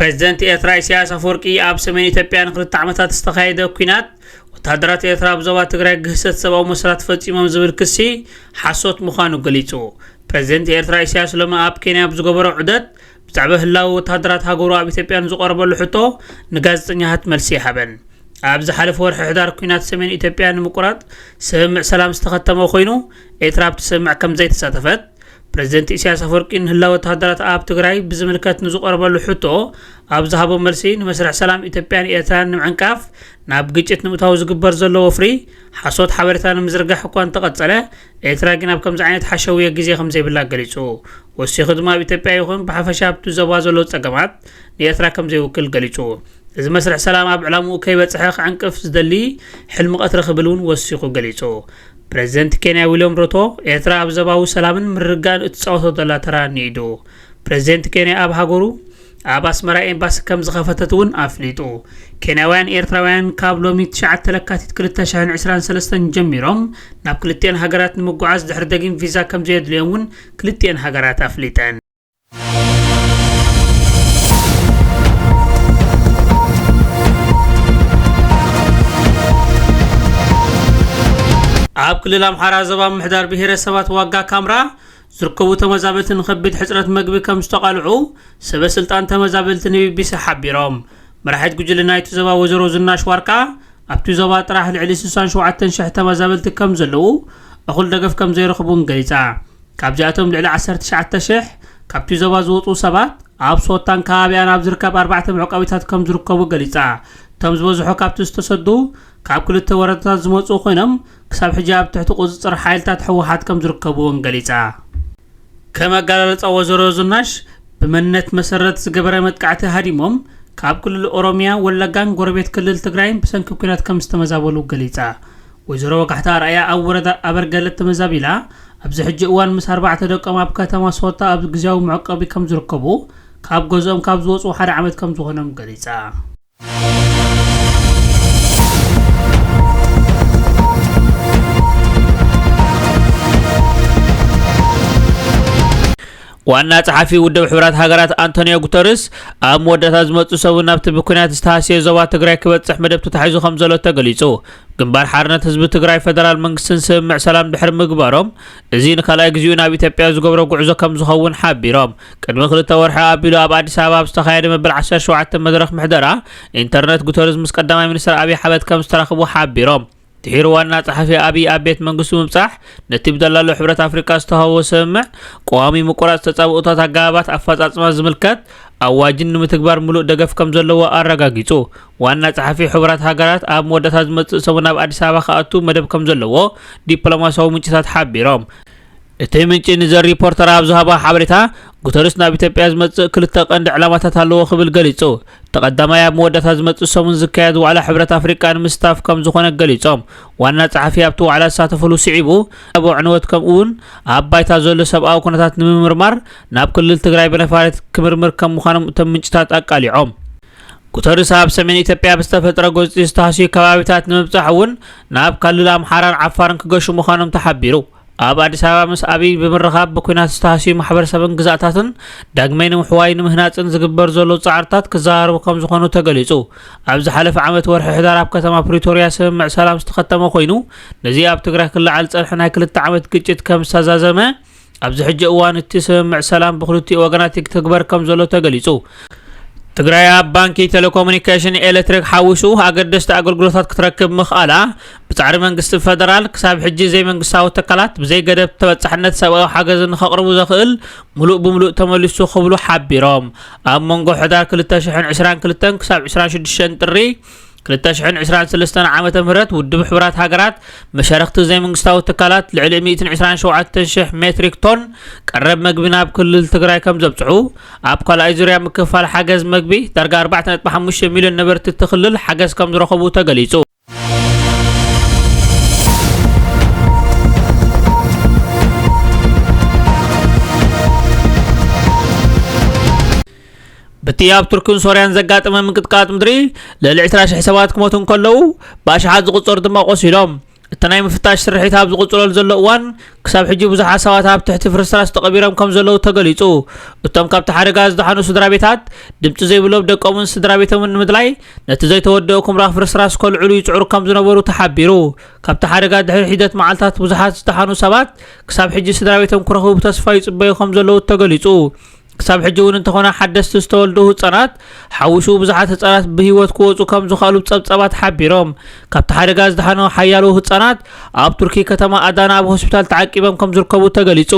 ፕሬዝደንት ኤርትራ ኢሳያስ ኣፈወርቂ ኣብ ሰሜን ኢትዮጵያ ንክልተ ዓመታት ዝተኻየደ ኲናት ወተሃደራት ኤርትራ ኣብ ዞባ ትግራይ ግህሰት ሰብኣዊ መሰላት ፈጺሞም ዝብል ክሲ ሓሶት ምዃኑ ገሊጹ። ፕሬዝደንት ኤርትራ ኢሳያስ ሎሚ ኣብ ኬንያ ኣብ ዝገበሮ ዑደት ብዛዕባ ህላወ ወተሃደራት ሃገሩ ኣብ ኢትዮጵያ ንዝቐረበሉ ሕቶ ንጋዜጠኛታት መልሲ ይሃበን። ኣብ ዝሓለፈ ወርሒ ሕዳር ኲናት ሰሜን ኢትዮጵያ ንምቁራጽ ስምምዕ ሰላም ዝተኸተመ ኮይኑ ኤርትራ ኣብቲ ስምምዕ ከም ዘይተሳተፈት ፕሬዝደንት ኢሳያስ ኣፈወርቂ ንህላወ ወተሃደራት ኣብ ትግራይ ብዝምልከት ንዝቐረበሉ ሕቶ ኣብ ዝሃቦ መልሲ ንመስርሕ ሰላም ኢትዮጵያን ኤርትራን ንምዕንቃፍ ናብ ግጭት ንምእታው ዝግበር ዘሎ ወፍሪ ሓሶት ሓበሬታ ንምዝርጋሕ እኳ እንተቐጸለ ኤርትራ ግን ኣብ ከምዚ ዓይነት ሓሸውየ ግዜ ከም ዘይብላ ገሊጹ። ወሲኹ ድማ ኣብ ኢትዮጵያ ይኹን ብሓፈሻ ኣብቲ ዞባ ዘሎ ጸገማት ንኤርትራ ከም ዘይውክል ገሊጹ። እዚ መስርሕ ሰላም ኣብ ዕላምኡ ከይበጽሐ ክዕንቅፍ ዝደሊ ሕልሚ ቀትሪ ክብል እውን ወሲኹ ገሊጹ። ፕሬዝደንት ኬንያ ዊልያም ሩቶ ኤርትራ ኣብ ዞባዊ ሰላምን ምርግጋእን እትጻወቶ ዘላ ተራ ንኢዱ። ፕሬዝደንት ኬንያ ኣብ ሃገሩ ኣብ ኣስመራ ኤምባሲ ከም ዝኸፈተት እውን ኣፍሊጡ። ኬንያውያን ኤርትራውያን ካብ ሎሚ ትሽዓተ ለካቲት ክልተ ሽሕን ዕስራን ሰለስተን ጀሚሮም ናብ ክልቲኤን ሃገራት ንምጉዓዝ ድሕሪ ደጊም ቪዛ ከም ዘየድልዮም እውን ክልቲኤን ሃገራት ኣፍሊጠን። ኣብ ክልል ኣምሓራ ዞባ ምምሕዳር ብሄረሰባት ዋጋ ካምራ ዝርከቡ ተመዛበልቲ ንከቢድ ሕፅረት መግቢ ከም ዝተቓልዑ ሰበ ስልጣን ተመዛበልቲ ንቢቢሲ ሓቢሮም። መራሒት ጉጅለ ናይቲ ዞባ ወይዘሮ ዝናሽ ዋርካ ኣብቲ ዞባ ጥራሕ ልዕሊ ስሳን ሸውዓተን ሽሕ ተመዛበልቲ ከም ዘለዉ እኹል ደገፍ ከም ዘይረኽቡን ገሊጻ። ካብዚኣቶም ልዕሊ ዓሰርተ ትሽዓተ ሽሕ ካብቲ ዞባ ዝወፁ ሰባት ኣብ ሶታን ከባቢኣን ኣብ ዝርከብ ኣርባዕተ መዕቆቢታት ከም ዝርከቡ ገሊጻ። እቶም ዝበዝሑ ካብቲ ዝተሰዱ ካብ ክልተ ወረዳታት ዝመፁ ኮይኖም ክሳብ ሕጂ ኣብ ትሕቲ ቁፅፅር ሓይልታት ህወሓት ከም ዝርከቡ እውን ገሊጻ። ከም ኣገላልጻ ወይዘሮ ዝናሽ ብመንነት መሰረት ዝገበረ መጥቃዕቲ ሃዲሞም ካብ ክልል ኦሮሚያ ወለጋን ጎረቤት ክልል ትግራይን ብሰንኪ ኲናት ከም ዝተመዛበሉ ገሊጻ። ወይዘሮ ወጋሕታ ኣርኣያ ኣብ ወረዳ ኣበርገለ ተመዛቢላ ኣብዚ ሕጂ እዋን ምስ ኣርባዕተ ደቆም ኣብ ከተማ ሶታ ኣብ ግዝያዊ መዕቆቢ ከም ዝርከቡ ካብ ገዝኦም ካብ ዝወፁ ሓደ ዓመት ከም ዝኾኖም ገሊጻ። ዋና ጸሓፊ ውድብ ሕቡራት ሃገራት ኣንቶኒዮ ጉተርስ ኣብ መወዳእታ ዝመጽእ ሰሙን ናብቲ ብኲናት ዝተሃስየ ዞባ ትግራይ ክበጽሕ መደብ ተታሒዙ ከም ዘሎ ተገሊጹ። ግንባር ሓርነት ህዝቢ ትግራይ ፈደራል መንግስትን ስምምዕ ሰላም ድሕሪ ምግባሮም፣ እዚ ንካልኣይ ግዜኡ ናብ ኢትዮጵያ ዝገብሮ ጉዕዞ ከም ዝኸውን ሓቢሮም። ቅድሚ ክልተ ወርሒ ኣቢሉ ኣብ ኣዲስ ኣበባ ኣብ ዝተኻየደ መበል ዓሰርተ ሸውዓተ መድረኽ ምሕደራ ኢንተርነት ጉተርዝ ምስ ቀዳማይ ሚኒስትር ኣብይ ኣሕመድ ከም ዝተራኽቡ ሓቢሮም። ድሒሩ ዋና ጸሓፊ ኣብይ ኣብ ቤት መንግስቱ ምብጻሕ፣ ነቲ ብደላሎ ሕብረት ኣፍሪቃ ዝተዋህቦ ስምምዕ፣ ቀዋሚ ምቁራጽ ተጻብኦታት ኣገባባት ኣፈጻጽማ ዝምልከት ኣዋጅን ንምትግባር ምሉእ ደገፍ ከም ዘለዎ ኣረጋጊጹ። ዋና ጸሓፊ ሕቡራት ሃገራት ኣብ መወዳእታ ዝመጽእ ሰሙን ናብ ኣዲስ ኣበባ ክኣቱ መደብ ከም ዘለዎ ዲፕሎማሲያዊ ምንጭታት ሓቢሮም። እቲ ምንጪ ንዘ ሪፖርተር ኣብ ዝሃቦ ሓበሬታ፣ ጉተርስ ናብ ኢትዮጵያ ዝመጽእ ክልተ ቀንዲ ዕላማታት ኣለዎ ክብል ገሊጹ። እቲ ቀዳማይ ኣብ መወዳእታ ዝመጽእ ሰሙን ዝካየድ ዋዕላ ሕብረት ኣፍሪቃ ንምስታፍ ከም ዝኾነ ገሊጾም። ዋና ጸሓፊ ኣብቲ ዋዕላ ዝሳተፈሉ ስዒቡ፣ ኣብ ዕንወት ከምኡ እውን ኣብ ባይታ ዘሎ ሰብኣዊ ኩነታት ንምምርማር ናብ ክልል ትግራይ ብነፋሪት ክምርምር ከም ምዃኖም እቶም ምንጭታት ኣቃሊዖም። ጉተርስ ኣብ ሰሜን ኢትዮጵያ ብዝተፈጥረ ጎንጺ ዝተሃስዩ ከባቢታት ንምብጻሕ እውን ናብ ክልል ኣምሓራን ዓፋርን ክገሹ ምዃኖም ተሓቢሩ። ኣብ ኣዲስ ኣበባ ምስ ኣብይ ብምርኻብ ብኲናት ዝተሃስዩ ማሕበረሰብን ግዛእታትን ዳግማይ ንምሕዋይ ንምህናጽን ዝግበር ዘሎ ጻዕርታት ክዘራረቡ ከም ዝኾኑ ተገሊጹ። ኣብ ዝሓለፈ ዓመት ወርሒ ሕዳር ኣብ ከተማ ፕሪቶርያ ስምምዕ ሰላም ዝተኸተመ ኮይኑ፣ ነዚ ኣብ ትግራይ ክለዓል ዝጸንሐ ናይ ክልተ ዓመት ግጭት ከም ዝተዛዘመ ኣብዚ ሕጂ እዋን እቲ ስምምዕ ሰላም ብክልቲኡ ወገናት ይትግበር ከም ዘሎ ተገሊጹ። ትግራይ ኣብ ባንኪ፣ ቴሌኮሙኒኬሽን፣ ኤሌክትሪክ ሓዊሱ ኣገደስቲ ኣገልግሎታት ክትረክብ ምኽኣላ ብጻዕሪ መንግስቲ ፈደራል ክሳብ ሕጂ ዘይመንግስታዊ ትካላት ብዘይገደብ ተበጻሕነት ሰብኣዊ ሓገዝ ንኸቕርቡ ዘኽእል ምሉእ ብምሉእ ተመሊሱ ክብሉ ሓቢሮም። ኣብ መንጎ ሕዳር ክልተ ሽሕን ዕስራን ክልተን ክሳብ ዕስራን ሽዱሽተን ጥሪ ክልተ ሽሕን ዕስራን ሰለስተን ዓመተ ምህረት ውድብ ሕቡራት ሃገራት መሻርኽቲ ዘይመንግስታዊ ትካላት ልዕሊ ሚእትን ዕስራን ሸውዓተን ሽሕ ሜትሪክ ቶን ቀረብ መግቢ ናብ ክልል ትግራይ ከም ዘብጽሑ፣ ኣብ ካልኣይ ዙርያ ምክፋል ሓገዝ መግቢ ዳርጋ ኣርባዕተ ነጥቢ ሓሙሽተ ሚልዮን ነበርቲ እቲ ክልል ሓገዝ ከም ዝረኸቡ ተገሊጹ። በቲ ኣብ ቱርክን ሶርያን ዘጋጠመ ምንቅጥቃጥ ምድሪ ልዕሊ ዕስራ ሽሕ ሰባት ክሞቱ እንከለዉ ብኣሽሓት ዝቑጸሩ ድማ ቆሲሎም። እቲ ናይ ምፍታሽ ስርሒት ኣብ ዝቕጽለሉ ዘሎ እዋን፣ ክሳብ ሕጂ ብዙሓት ሰባት ኣብ ትሕቲ ፍርስራስ ተቐቢሮም ከም ዘለዉ ተገሊጹ። እቶም ካብቲ ሓደጋ ዝደሓኑ ስድራ ቤታት፣ ድምጺ ዘይብሎም ደቆምን ስድራ ቤቶምን ንምድላይ፣ ነቲ ዘይተወደኦ ኩምራ ፍርስራስ ከልዕሉ ይጽዕሩ ከም ዝነበሩ ተሓቢሩ። ካብቲ ሓደጋ ድሕሪ ሒደት መዓልታት ብዙሓት ዝደሓኑ ሰባት ክሳብ ሕጂ ስድራ ቤቶም ክረኽቡ ብተስፋ ይጽበዩ ከም ዘለዉ ተገሊጹ። ክሳብ ሕጂ እውን እንተኾነ ሓደስቲ ዝተወልዱ ህጻናት ሓዊሱ ብዙሓት ህጻናት ብህይወት ክወጹ ከም ዝኽኣሉ ጸብጻባት ሓቢሮም። ካብቲ ሓደጋ ዝደሓኑ ሓያሎ ህጻናት ኣብ ቱርኪ ከተማ ኣዳና ኣብ ሆስፒታል ተዓቂቦም ከም ዝርከቡ ተገሊጹ።